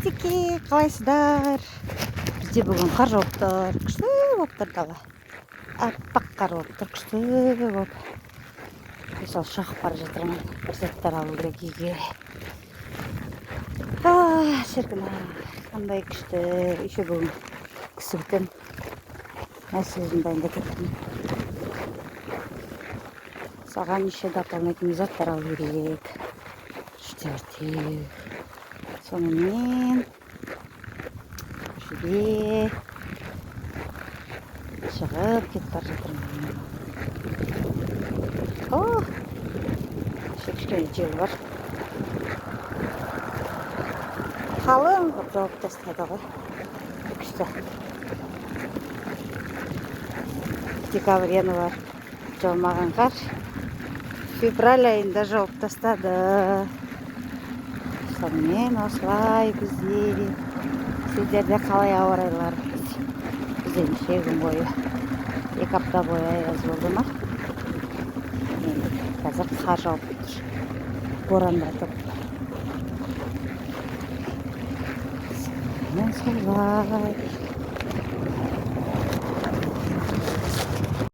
Приветики, қалайсыздар? Бізде бүгін қар жауып тұр, күшті болып тұр дала. Аппақ қар болып тұр, күшті болып. Сол шығып бара жатырмын, бір заттар алу керек үйге. Шіркін, қандай күшті. Еще бүгін кісі күтемін. Мәселесін дайындап кеттім. Саған еще дополнительный заттар алу керек. Үш-төртеу. Сонымен көшеге шығып кетіп бара жатырмын. О, еще кішкене жел бар. Қалың қылып жауып тастады ғой. Күшті. Декабрь, январь жаумаған қар февраль айында жауып тастады. Сонымен осылай бізде. Сіздерде қалай ауа райлар? Бізде неше күн бойы, 2 апта бойы аяз болды ма? Енді қазір қар жауып тұр, борандатып. Сонымен солай.